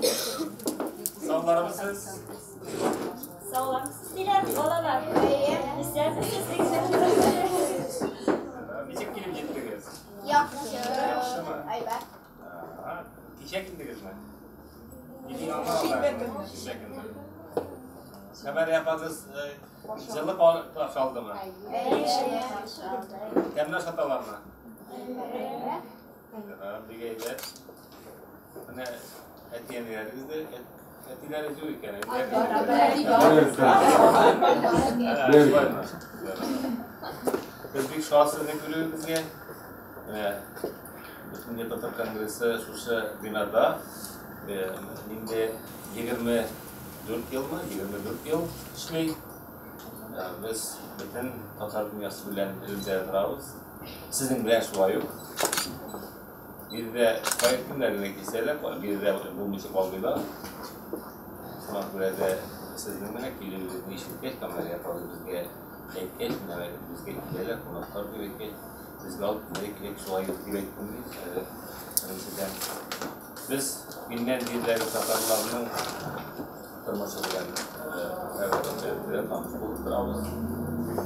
Саулармысыз? Саулармысыз диләр, балалар. Исәнмесез. Ничек килеп җиттегез? Яхшы. Яхшымы? Әйбәт. Кичә килдегезме? Шимбә көнне. Шимбә көнне. Хәбәр япагыз җылы каршы алдымы? Тәмле ашаталармы? Бик әйбәт. Менә әти-әниләрегез дә, әтиләрегез юк икән. Без бик шат сезне күрүебезгә. Менә Бөтендөнья татар конгрессы шушы бинада инде 24 елмы, 24 ел эшли. Без бөтен татар дөньясы белән элемтәдә торабыз. Сезнең белән шулай ук. Биредә кай кемнәр генә килсә дә, биредә булмыйча калмыйлар. Шуңа күрә дә сезнең менә килүегезне ишеткәч, Камәрия апагыз безгә әйткәч, менә безгә киләләр, кунаклар дип әйткәч, безгә алып килергә кирәк, шулай дип әйттем мин. Әле беренчедән без миннән җирдәге татарларның тормышы белән хәбәрдар таныш булып торабыз.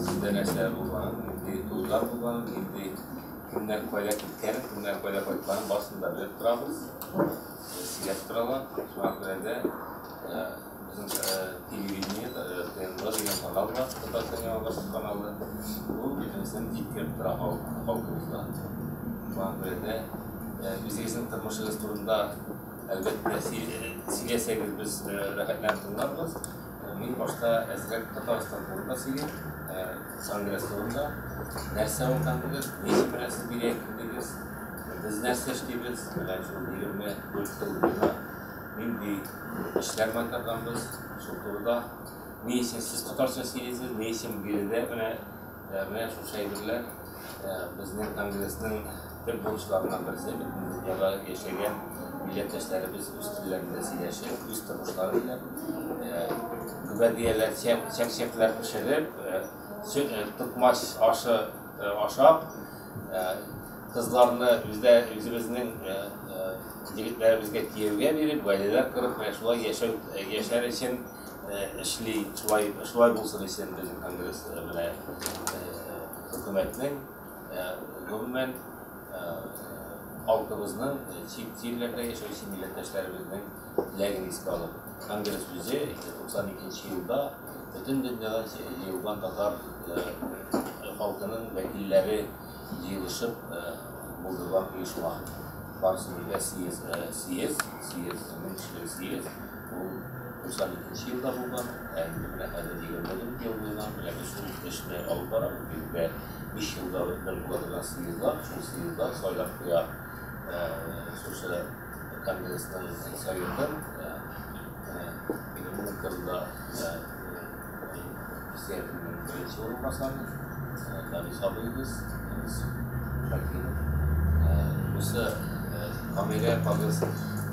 Сездә нәрсә булганын, нинди туйлар булганын, нинди кемнәр кайда киткәнен, кемнәр кайда кайтканын барысын да белеп торабыз. Сөйләп торалар. Шуңа күрә дә безнең телевидение, ТНВ дигән канал бар, Татарстан яңа башкорт каналы. Ул бөтенесен җиткереп тора халкыбызга. Шуңа күрә дә үзегезнең тормышыгыз турында әлбәттә сөйләсәгез, без рәхәтләнеп тыңларбыз. Мин башта әзрәк Татарстан турында сөйлим, конгресс турында. Нәрсә ул конгресс, ни өчен менә сез бирегә килдегез, без нәрсә эшлибез, менә шул 24 ел буена нинди эшләр майтарганбыз, шул турыда. Ни өчен сез татарча сөйлисез, ни өчен биредә менә менә шушы әйберләр безнең конгрессның төп бурычларыннан берсе, бөтен дөньяда яшәгән милләттәшләребез үз телләрендә сөйләшеп, үз тормышлары белән гөбәдияләр, чәк-чәкләр пешереп, токмач ашы ашап, кызларны үзлә үзебезнең егетләребезгә кияүгә биреп, гаиләләр корып, менә шулай яшәү яшәр өчен эшли, шулай шулай булсын өчен безнең конгресс менә хөкүмәтнең, гомумән, халкыбызның, чит җирләрдә яшәүче милләттәшләребезнең теләген искә алып, конгресс үзе 92 елда бөтен дөньядан җыелган татар халкының вәкилләре җыелышып булдырган оешма. Барысы бергә съезд, съезд, съезд, мең кешелек съезд, ул 92 елда булган, ә инде менә хәзер 24 ел буена менә без шул эшне алып барабыз. Бездә 5 елда бер була торган съездлар, шул съездлар сайлап куя шушы конгрессның советын. Минем турында председательнең беренче урынбасары Данис абыебыз Шакиров. Бусы Камилә апабыз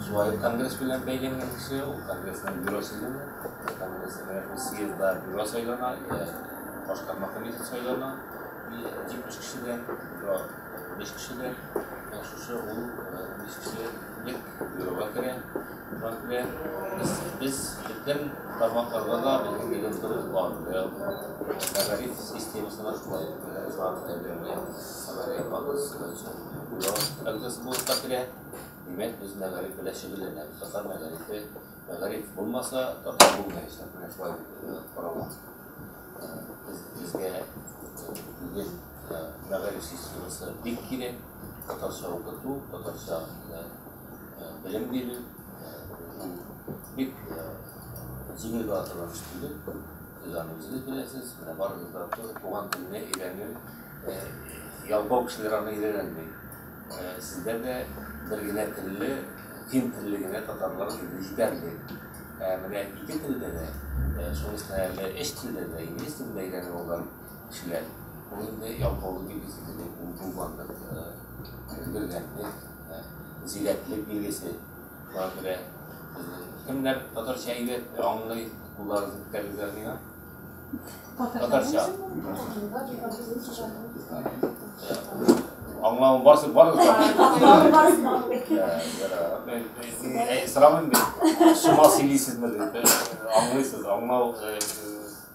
шулай ук конгресс белән бәйләнгән кеше, ул конгрессның бюро члены. Конгресс менә шул съездда бюро сайлана, башкарма комитет сайлана 70 кешедән, бюро 15 кешедән. Шушы ул 15 кешелек бюрога керә. Шуңа күрә без бөтен тармакларда да безнең йогынтыбыз бар. Мәгариф системасына шулай ук шуңа күрә дә менә Камәрия апабыз бюро әгъзасы булып та керә. Димәк, без мәгариф белән шөгыльләнәбез. Татар мәгарифе, мәгариф булмаса, татар булмаячак. Менә шулай карала. Безгә бүген мәгариф системасы бик кирәк. Татарча укыту, татарча белем бирү ул бик җиңел бара торган эш түгел. Сез аны үзегез беләсез. Менә барыгыз да туган телне өйрәнү, ялкау кешеләр аны өйрәнәлми. Сездә дә бер генә телле, фин телле генә татарлар инде җитәрлек. Ә менә ике телдә дә, шуның өстенә әле өч телдә дә, инглиз телен дә өйрәнеп алган кешеләр, ул инде ялкаулык билгесе түгел, ул булганлык, өлгергәнлек, зирәклек билгесе. Шуңа күрә безнең кемнәр татарча әйбәт аңлый, кулларыгызны күтәрегез әле миңа. Татарча. Аңлавым барсы барыгыз да. Аңлавым барысын аңлый. Сорамыйм бит. Шома сөйлисезме дип. Аңлыйсыз, аңлау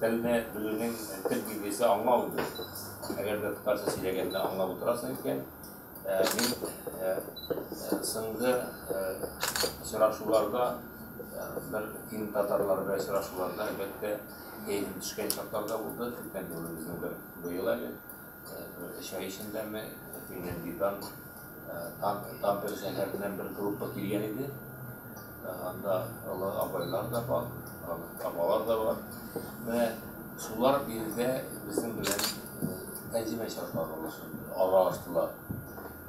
телне белүнең тел билгесе аңлау инде. Әгәр дә татарча сөйләгәндә аңлап утырасың икән, мин соңгы очрашуларда бер фин татарлары белән очрашуларда, әлбәттә, кәефем төшкән чаклар да булды. Күптән түгел безнең бер быел әле 3 ай эчендәме Финляндиядән Тампере шәһәреннән бер группа килгән иде. Анда олы абайлар да бар, апалар да бар. Менә шулар биредә безнең белән тәрҗемәче аша аралаштылар.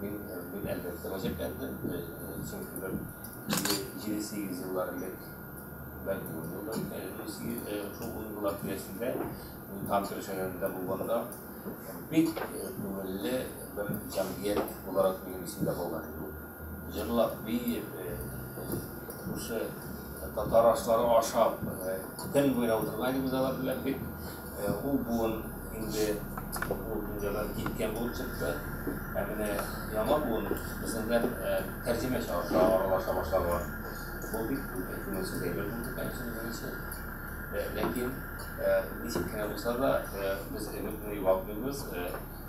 Мин, мин әлбәттә гаҗәпләндем, чөнки бер 7-8 еллар элек, бәлки 10 еллар, шул 10 еллар тирәсендә мин Тампере шәһәрендә булганда бик күңелле бер җәмгыять буларак минем исемдә калган иде ул. Җырлап, биеп, шушы татар ашлары ашап, төн буена утырган идек без алар белән бик. Ул буын инде ул дөньядан киткән булып чыкты. Ә менә яңа буын безнең белән тәрҗемәче аша аралаша башладылар. Бу бик күңелсез әйбер булды, конечно, безнең өчен. Ләкин ничек кенә булса да, без өметне югалтмыйбыз.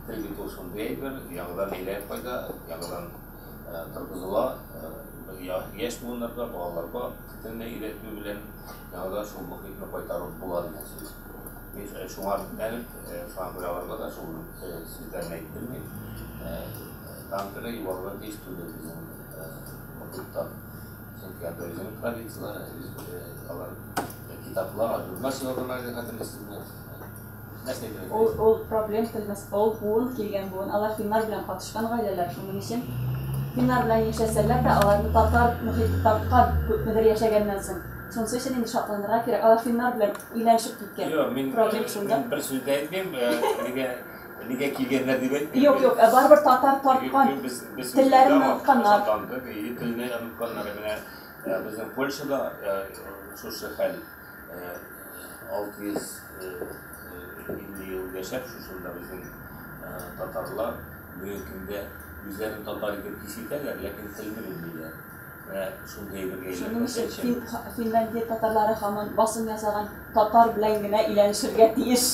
Тел бит ул шундый әйбер, яңадан әйләнеп кайта, яңадан торгызыла. Яшь буыннарга, балаларга телне өйрәтү белән яңадан шул мохитне кайтарып була дигән сүз. Мин шуңа өметләнеп, шуңа күрә аларга да шул сүзләрне әйттем мин. Тампере югалырга тиеш түгел безнең мохиттан. Чөнки анда үзенең традицияләре, алар китаплар, альбомнар чыгарганнар иде, хәтерлисезме? Нәрсә әйтергә Ул, ул проблем телмәс, ул буын килгән буын, алар финнар белән катышкан гаиләләр, шуның өчен финнар белән яшәсәләр дә, аларны татар мохите тарткан күпмедер яшәгәннән соң. Шунысы өчен инде шатланырга кирәк, алар финнар белән өйләнешеп киткән. Юк, мин, Проблем шунда. Мин бер сүз дә әйтмим, нигә, нигә килгәннәр дип әйтмим. Юк, юк, барыбер татар тарткан. Юк, без, без Телләрен онытканнар. Шатландык, телне онытканнар. Менә безнең Польшада шушы хәл. 650 ел яшәп, шушында безнең татарлар бүгенге көндә үзләрен татар итеп хис итәләр, ләкин телне белмиләр. Менә шундый әйбергә Шуның өчен Финляндия татарлары һаман басым ясаган татар белән генә өйләнешергә тиеш.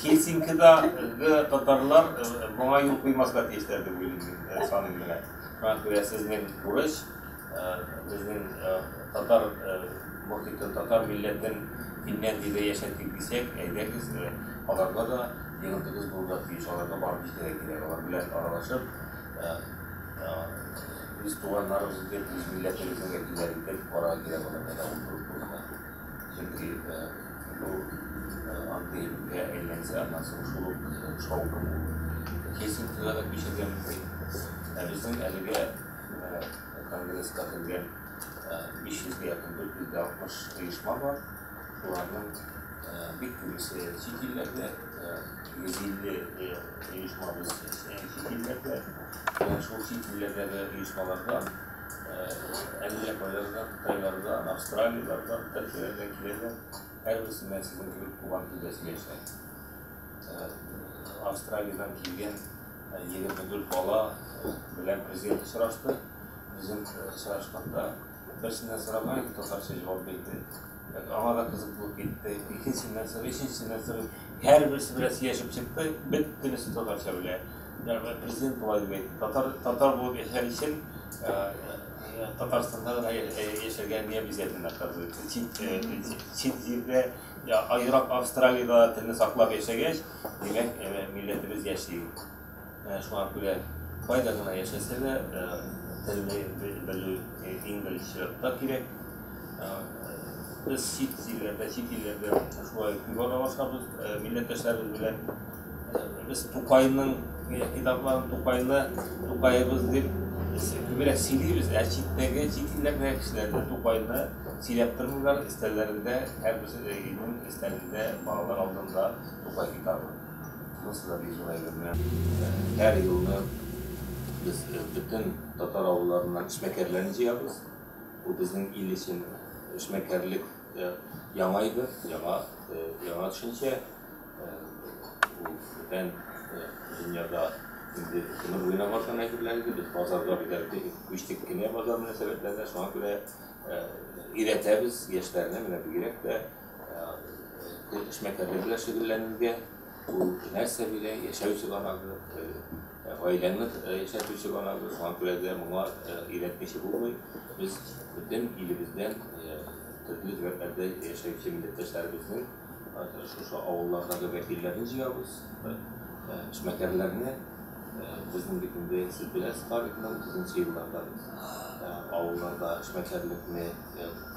Хельсинкидагы татарлар моңа юл куймаска тиешләр дип уйлыйм мин, саныйм менә. Шуңа күрә сезнең бурыч безнең татар мохитын, татар милләтен Финляндиядә яшәтик дисәк, әйдәгез, аларга да йогынтыгыз булырга тиеш, аларга барып җитәргә кирәк, алар белән аралашып, үз туганнарыбыз итеп, үз милләтебезнең вәкилләре итеп карарга кирәк аларга да утырып булса. Чөнки бу андый әйбергә әйләнсә, аннан соң шул ук шаукым ул Хельсинкига да күчәргә мөмкин. Ә безнең әлегә конгресска кергән 500 гә якын 460 оешма бар. Шуларның бик күбесе чит илләрдә, 150 оешмабыз чит илләрдә. Шул чит илләрдәге оешмалардан әллә кайлардан, Кытайлардан, Австралияләрдән, Төркияләрдән киләләр. Һәрберсе менә сезнең кебек туган телдә сөйләшә. Австралиядән килгән 24 бала белән президент очрашты. Безнең очрашканда берсеннән сораган идек, татарча җавап бирде. Аңа да кызык булып китте. Икенчесеннән сорый, өченчесеннән сорый. Һәрберсе белән сөйләшеп чыкты, бөтенесе татарча белә. Президент болай дип әйтте. Татар, татар булып яшәр өчен Татарстанда гына яшәргә не обязательно, оказывается. Чит, чит җирдә, ерак Австралиядә телне саклап яшәгәч, димәк, милләтебез яши. Шуңа күрә кайда гына яшәсә дә, телне белү иң беренче чиратта кирәк. Без чит җирләрдә, чит илләрдә шулай күп аралашабыз милләттәшләребез белән. Без Тукайның китапларын, Тукайны, Тукаебыз дип күбрәк сөйлибез, ә читтәге, чит илләрдәге кешеләрне Тукайны сөйләп тормыйлар, өстәлләрендә, һәрберсе өйнең өстәлендә балалар алдында Тукай китабы. Монысы да бик зур әйбер. Менә һәр елны без бөтен татар авылларыннан эшмәкәрләрне җыябыз. Бу безнең ил өчен эшмәкәрлек яңа әйбер, яңа, яңа төшенчә. Ул бүтән дөньяда Инде гомер буена барган әйберләр иде. Без базарга бит әле күчтек кенә базар мөнәсәбәтләренә, шуңа күрә өйрәтәбез яшьләрне, менә бигрәк тә эшмәкәрлек белән шөгыльләнергә. Ул нәрсә бирә? Яшәү чыганагы, гаиләңне яшәтү чыганагы. Шуңа күрә дә моңа өйрәтмичә булмый. Без бөтен илебездән төрле төбәкләрдә яшәүче милләттәшләребезнең шушы авыллардагы вәкилләрен җыябыз, эшмәкәрләрне. Безнең бит инде, сез беләсез, тарихны, 30 елларда без авылларда эшмәкәрлекне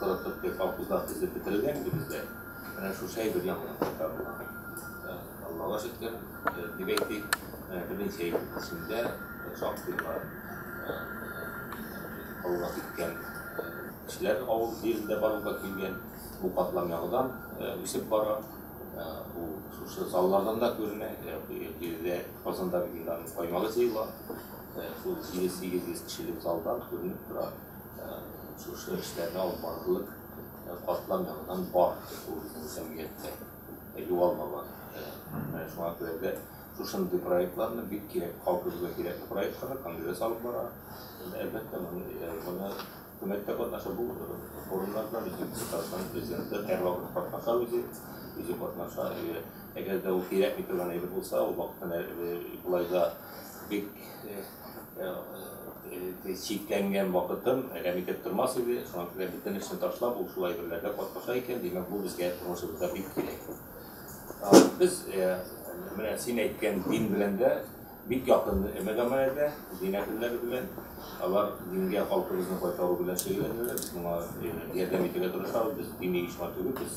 корытып, колхозлар төзеп бетерелгән иде бездә. Менә шушы әйбер яңадан кайтарыла. Аллага шөкер, дип әйтик, берничә ел эчендә шактый гына авылга киткән кешеләр авыл җирендә барлыкка килгән. Бу катлам яңадан үсеп бара. Ул шушы заллардан да күренә. Биредә Казанда бит инде аның каймагы җыела. Шул 7-800 кешелек залдан күренеп тора. Шушы эшләрне алып барырлык катлам яңадан бар ул безнең җәмгыятьтә. Югалмаган. Менә шуңа күрә дә шушындый проектларны бик кирәк, халкыбызга кирәкле проектларны Конгресс алып бара. Әлбәттә, моны хөкүмәт тә катнаша бу форумнарда. Безнең Татарстан президенты һәрвакыт катнаша үзе, үзе катнаша. Әгәр дә ул кирәкми торган әйбер булса, ул вакыттан болай да бик чикләнгән вакытын әрәм итеп тормас иде. Шуңа күрә бөтен эшне ташлап, ул шул әйберләргә катнаша икән, димәк, бу безгә тормышыбызда бик кирәк. Без менә син әйткән дин белән дә бик якын мөгамәләдә, дин әһелләре белән. Алар дингә халкыбызны кайтару белән шөгыльләнәләр. Без моңа ярдәм итәргә тырышабыз. Без дини оешма түгел, без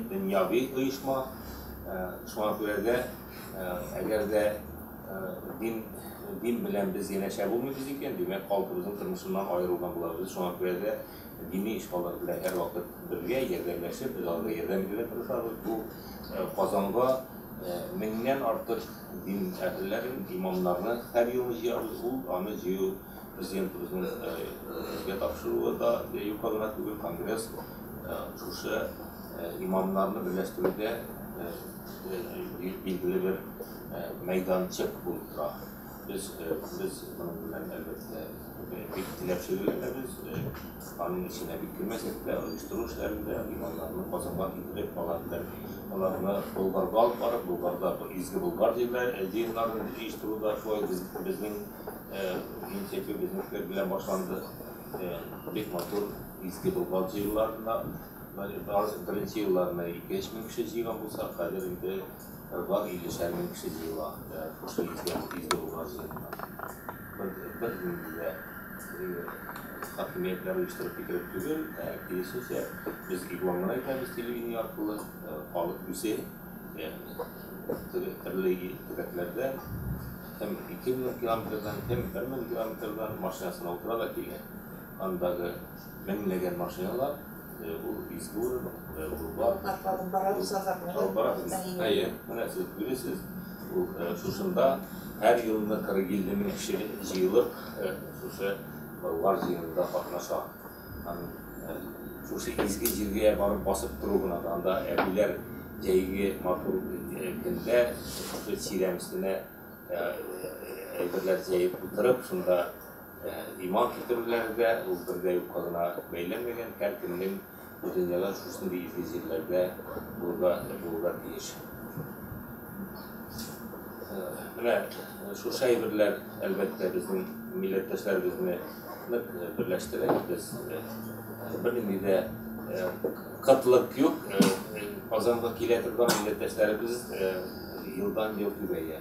дөньяви оешма. Шуңа күрә дә, әгәр дә дин белән без янәшә булмыйбыз икән, димәк, халкыбызның тормышыннан аерылган булабыз. Шуңа күрә дә дини оешмалар белән һәрвакыт бергә ярдәмләшеп, без аларга ярдәм итәргә тырышабыз. Бу Казанга меңнән артык дин әһелләрен, имамнарны һәр елны җыябыз. Ул аны җыю президентыбызның безгә тапшыруы да юкка гына түгел. Конгресс шушы имамнарны берләштерүдә билгеле бер мәйданчык булып тора. Без моның белән, әлбәттә, бик теләп шөгыльләнәбез. Аның эченә бик кермәсәк тә, оештыру эшләрендә имамнарны Казанга китереп, алар белән аларны Болгарга алып барып, Болгарда изге Болгар җыеннарын оештыру да шулай безнең инициатива, безнең фикер белән башланды. Бик матур изге Болгар җыеннарына беренче елларны 2-3 мең кеше җыйган булса, хәзер инде бар 50 мең кеше җыела шушы изге Болгар җыенына. Бер нинди дә хакимиятләр оештырып китереп түгел, ә киресенчә, без игълан гына итәбез телевидение аркылы, халык үзе төрле төбәкләрдә, кем 2000 километрдан, кем 1000 километрдан машинасына утыра да килә. Андагы меңләгән машиналар, ул изге урын, Болгар. Алып барабыз. Әйе, менә сез күрәсез, ул шушында һәр елны 40-50 мең кеше җыелып, шушы Болгар җыенында катнаша. Шушы изге җиргә барып басып тору гына да, анда әбиләр җәйге матур көндә шушы чирәм өстенә әйберләр җәеп утырып, шунда иман китерүләре дә ул бер дә юкка гына бәйләнмәгән. Һәркемнең бу дөньяда шушындый изге җирләрдә булырга тиеш. Менә шушы әйберләр, әлбәттә, безнең милләттәшләребезне нык берләштерә. Без бернинди дә кытлык юк. Казанга килә торган милләттәшләребез елдан-ел күбәя.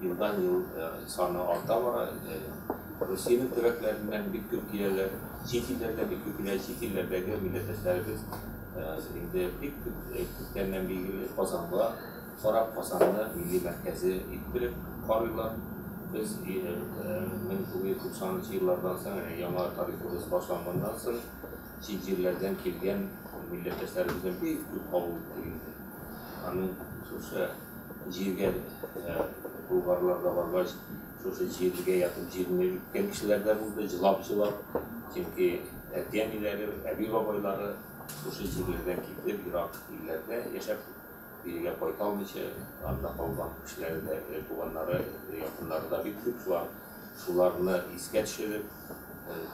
Елдан-ел саны арта бара. Русиянең төбәкләреннән бик күп киләләр, чит илләрдән бик күп килә. Чит илләрдәге милләттәшләребез инде бик күп күптәннән билгеле Казанга карап, Казанны милли мәркәзе иттереп карыйлар. Без 1990 еллардан соң, яңа тарихыбыз башланганнан соң, чит җирләрдән килгән милләттәшләребезне бик күп кабул иттек инде. Аның шушы җиргә болгарларга баргач, шушы җиргә ятып җирне үпкән кешеләр дә булды, җылап-җылап. Чөнки әти-әниләре, әби-бабайлары шушы җирләрдән китеп, ерак илләрдә яшәп Бирегә кайта алмыйча, анда калган кешеләре дә, туганнары, якыннары да бик күп. Шулар, шуларны искә төшереп,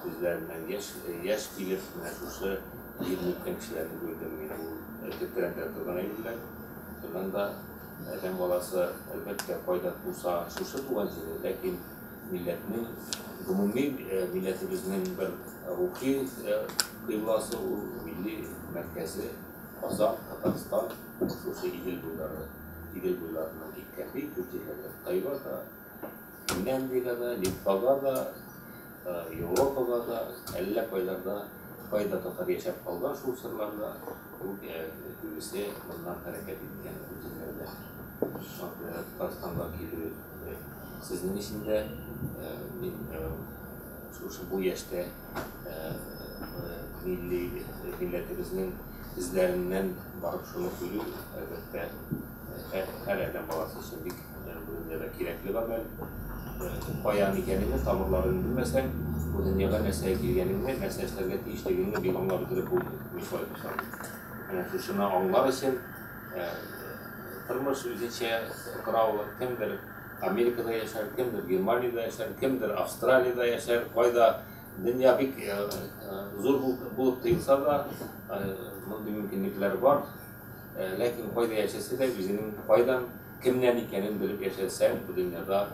күзләреннән яшь, яшь килеп, менә шушы җирне үпкән кешеләрне күрдем мин. Ул тетрәндерә торган әйберләр. Чыннан да, адәм баласы, әлбәттә, кайда туса, шушы туган җире, ләкин милләтнең, гомуми милләтебезнең бер рухи кыйбласы ул, милли мәркәзе Казан, Татарстан, шушы Идел буйлары, Идел буйларыннан киткән бик күп җирләргә, Кытайга да, Финляндиягә дә, Литвага да, Европага да, әллә кайларда, кайда татар яшәп калган шул чорларда, ул күбесе моннан хәрәкәт иткән бу җирләрдә. Шуңа күрә Татарстанга килү сезнең өчен дә, мин шушы бу яшьтә милли милләтебезнең эзләреннән барып шуны күрү, әлбәттә, һәр адәм баласы өчен бик бу дөньяда кирәкле гамәл. Каян икәнеңне, тамырларыңны белмәсәң, бу дөньяга нәрсәгә килгәнеңне, нәрсә эшләргә тиешлегеңне бик аңлап бетереп булмый. Мин шулай дип саныйм. Менә шушыны аңлар өчен тормыш үзенчә тора ул. Кемдер Америкада яшәр, кемдер Германиядә яшәр, кемдер Австралиядә яшәр, кайда дөнья бик зур булып тоелса да, мондый мөмкинлекләр бар. Ләкин кайда яшәсә дә, үзенең кайдан, кемнән икәнен белеп яшәсәң, бу дөньяда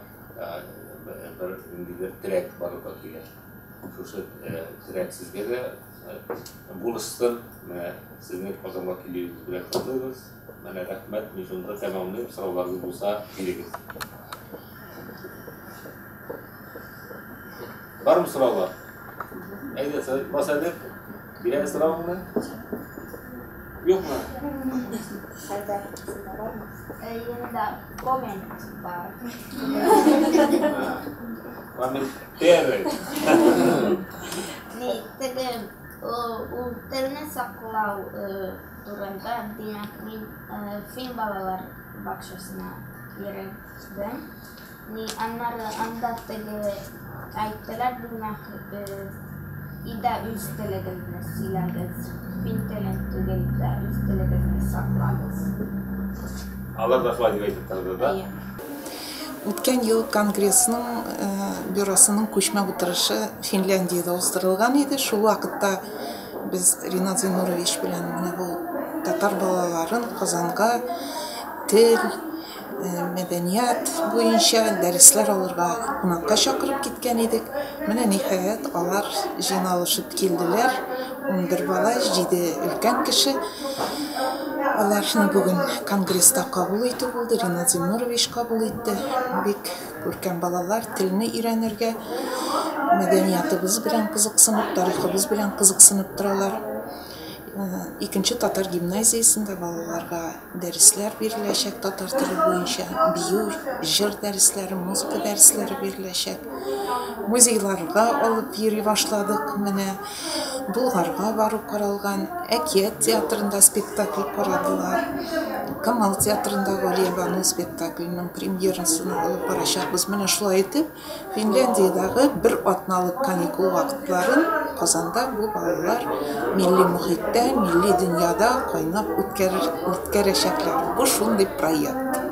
бер ниндидер терәк барлыкка килә. Шушы терәк сезгә дә булышсын. Менә сезнең Казанга килүегез белән котлыйбыз. Менә рәхмәт, мин шунда тәмамлыйм. Сорауларыгыз булса, бирегез. Бармы сораулар? Әйдә, бас әле. Бирә соравыңны. Юкмы? Хәлдә, синдә бармы? Янында коммент бар. Коммент первый. Ни, теге ул телне саклау турында, димәк, мин фин балалар бакчасына йөрдем. Ни, аннары анда теге әйттеләр, димәк, өйдә үз телегезне сөйләгез, фин телен түгел дә үз телегезне саклагыз. Алар да шулай дип әйтеп торды, да? Әйе. Үткән ел Конгрессның бюросының күчмә утырышы Финляндиядә уздырылган иде. Шул вакытта без Ринат Зиннурович белән менә бу татар балаларын Казанга тел, мәдәният буенча дәресләр алырга кунакка чакырып киткән идек. Менә ниһаять алар җыйналышып килделәр. 11 бала, 7 өлкән кеше. Аларны бүген конгресста кабул итү булды. Ринат Зиннурович кабул итте. Бик күркәм балалар телне өйрәнергә, мәдәниятыбыз белән кызыксынып, тарихыбыз белән кызыксынып торалар. Икенче татар гимназиясендә балаларга дәресләр биреләчәк татар теле буенча, бию, җыр дәресләре, музыка дәресләре биреләчәк. Музейларга алып йөри башладык. Менә Болгарга бару каралган, Әкият театрында спектакль карадылар. Камал театрында Галиябану спектакленең премьерасын алып барачакбыз. Менә шулай итеп, Финляндиядәге бер атналык каникул вакытларын Казанда бу балалар милли мохиттә, милли дөньяда кайнап үткәрер, үткәрәчәкләр. Бу шундый проект.